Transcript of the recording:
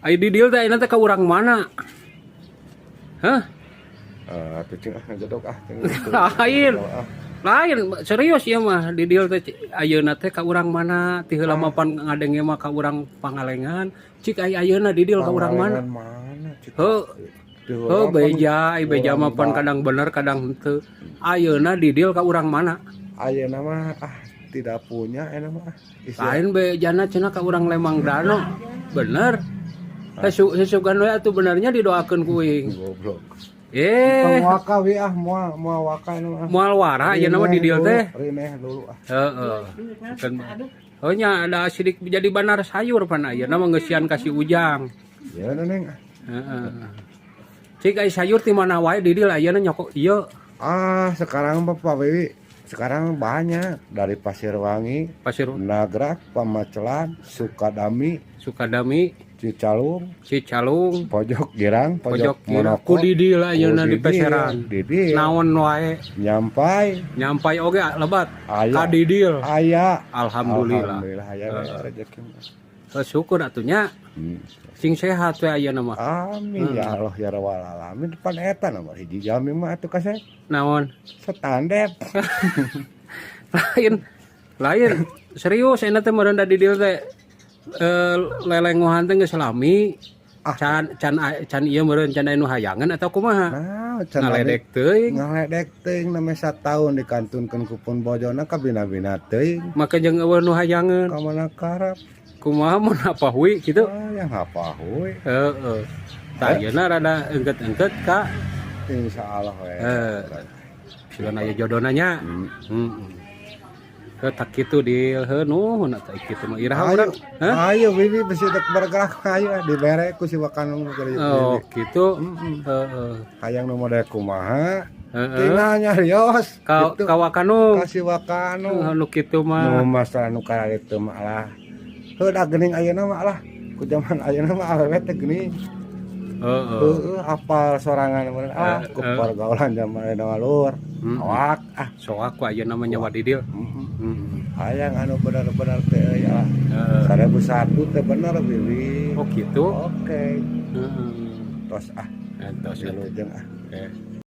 Ai Didil teh ayeuna teh ka urang mana? Hah? Eh, atuh cing ah ngajodok ah cing. Lain. Lain, serius ya mah Didil teh ayeuna teh ka urang mana? Ti heula mah pan ngadenge mah ka urang Pangalengan. Cik ai ayeuna Didil ka urang mana? Mana? Cik. Heuh. Heuh, beja, ai beja mah pan kadang bener kadang henteu. Ayeuna Didil ka urang mana? Ayeuna mah ah tidak punya ayeuna mah. Lain bejana cenah ka urang Lemang Dano. Bener. Sesugan we atuh benernya didoakeun ku uing. Goblok. Eh, Tong waka we ah, moal moal waka ayeuna mah. Moal wara ayeuna mah Didil teh. Rineh dulu ah. Heeh. Kan oh nya ada sidik jadi banar sayur pan ayeuna mah ngeusian ka si Ujang. Ya Neng. Heeh. Cik ai sayur ti mana wae Didil ayeuna nyokok ieu? Ah, sekarang Bapak Wiwi, sekarang banyak dari Pasirwangi, Pasir Nagrak, Pamacelan, Sukadami, Sukadami, Cicalung, Cicalung, Pojok Girang, Pojok Pojok Girang. Monoko. Ku Didil ayeuna Ku di peseran. Didil. Naon wae Nyampai nyampai oge lebat. Aya. Ka Didil. Aya. Alhamdulillah. Alhamdulillah aya rezeki mah. Syukur atuh nya. Sing sehat we ayeuna mah. Amin ya Allah ya rabbal alamin. Depan eta nomor hiji jalmi mah atuh kasep. Naon? Standar. Lain. Lain serius ayeuna teh meureun da Didil teh lelengohan teh geus lami. Ah. Can can can ieu meureun can aya nu hayangan atau kumaha? Nah, can Ngaledek teuing. Ngaledek teuing namanya satahun dikantunkeun ku pun bojona ka bina-bina teuing. Maka jeung euweuh nu hayangeun. Ka mana karep. Kumaha mun apa hui kitu? Ah, yang apa hui. Heeh. Tah ayeuna rada engket-engket ka Insyaallah we. Sigan aya jodona nya. Heeh. Heuh, tak kitu Dil, heuh nuhun atuh kitu mah iraha Ayo, urang. Hah? Ayo Bibi bisi dek bergerak ayo dibere ku si Wakanung keur Oh, kitu. Heeh. Hayang nu model kumaha? Heeh. Tinggal nyarios. Ka Gitu. ka Wakanung. Ka si Wakanung. Nu kitu Nu mah. masalah nu kararitu mah lah. Heuh da geuning ayeuna mah lah. Ku jaman ayeuna mah awewe teh geuning. Heeh. Heueuh, apal sorangan meureun ah ku pergaulan jaman ayeuna mah lur. Awak ah. Soak ku ayeuna mah nyawa Didil. Heeh. Heeh. Hayang anu bener-bener teh euy lah. Heeh. 1001 teh bener Bibi. Oh gitu. Oke. Heeh. Tos ah. Entos. Wilujeng ah. Oke.